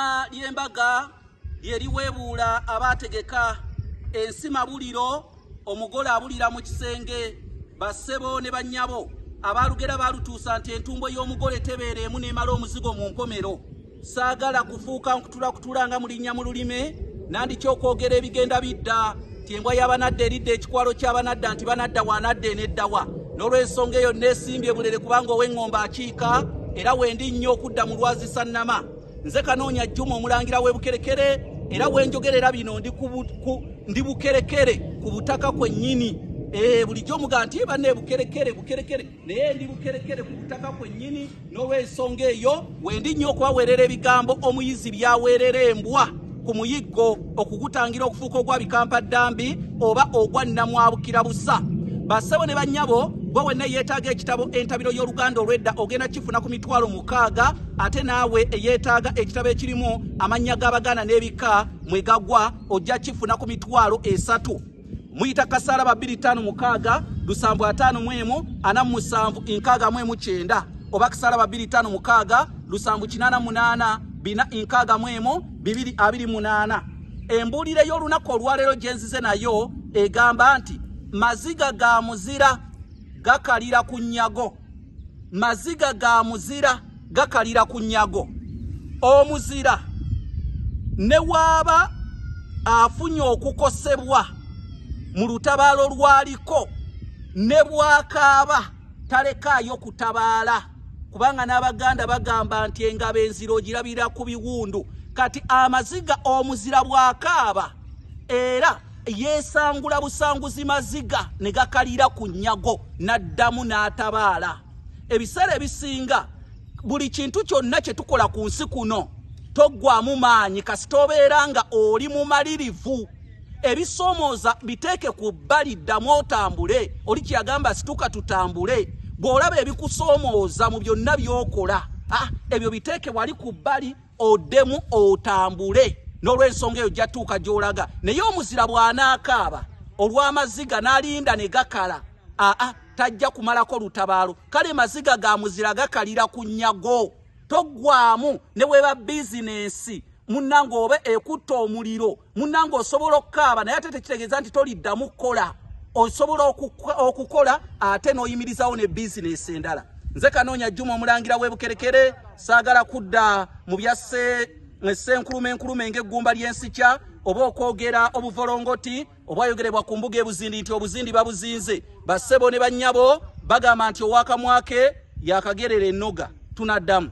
Egguma ly'embaga lye liweebuula abaategeka. Ensi mabuliro, omugole abulira mu kisenge. Bassebo ne bannyabo, abaalugera baalutuusa nti entumbwe y'omugole tebeera emu n'emala omuzigo mu nkomero. Saagala kufuuka nkutulakutula nga mulinnya mu lulime, nandiki okwogera ebigenda bidda nti embwa y'abanadda eridda ekikwalo ky'abanadda nti banadda w'anadda eneddawa. N'olw'ensonga eyo neesimbye bulere kubanga ow'eŋŋombe akiika era wendi nnyo okudda mu lwazi Sannama. Nze Kanoonya Juma omulangira w'e Bukerekere, era wenjogerera bino ndi Bukerekere ku butaka kwennyini. Bulijjo muga nti banne Bukerekere, Bukerekere, naye ndi Bukerekere ku butaka kwennyini. N'olw'ensonga eyo wendi nnyo okubaweerera ebigambo omuyizi by'aweerera embwa ku muyiggo okugutangira okufuuka ogwa bikampa ddambi oba ogwa nnamwabukira busa. Bassebo ne bannyabo, gwe wenna yeetaaga ekitabo Entabiro y'Oluganda Olwedda ogenda kifuna ku 60,000, ate naawe eyeetaaga ekitabo ekirimu amannya g'Abaganda n'ebika mwe gagwa ojja kifuna ku 30,000. Muyita kasalaba 256 751 47 69 oba kasalaba 256 788 461 228. Embuulire y'olunaku olwaleero gye nzize nayo egamba nti maziga ga muzira gakalira ku nnyago. Maziga ga muzira gakalira ku nnyago. Omuzira ne waaba afunye okukosebwa mu lutabaalo lwaliko, ne bwakaaba talekaayo kutabaala, kubanga n'Abaganda bagamba nti engabo enzira ogirabira ku biwundu. Kati amaziga omuzira bw'akaaba era yeesangula busanguzi maziga ne gakalira ku nnyago n'addamu n'atabaala. Ebiseera ebisinga buli kintu kyonna kye tukola ku nsi kuno toggwamu maanyi kasita obeera nga oli mumalirivu. Ebisoomooza biteeke ku bbali, ddamu otambule. Oli kyeyagamba, situka tutambule. Bw'olaba ebikusoomooza mu byonna by'okola, ebyo biteeke wali ku bbali, oddemu otambule. N'olw'ensonga eyo ojja tuuka gy'olaga. Naye omuzira bw'anaakaaba olw'amaziga n'alinda ne gakala, aa, tajja kumalako lutabaalo. Kale maziga ga muzira gakalira ku nnyago. Toggwamu ne bweba bizinensi munnange oba ekutta omuliro, munnange osobola okukaaba, naye ate tekitegeeza nti toliddamu kukola. Osobola okukola ate n'oyimirizawo ne bizinensi endala. Nze Kanoonya Juma omulangira w'Ebukerekere. Saagala kudda mu bya ssenkulume enkulume ng'eggumba ly'ensikya oba okwogera obuvolongoti obwayogerebwa ku mbuga ebuzindi nti obuzindi babuzinze. Bassebo ne bannyabo, bagamba nti owakamwake yakagerera ennoga. Tunaddamu.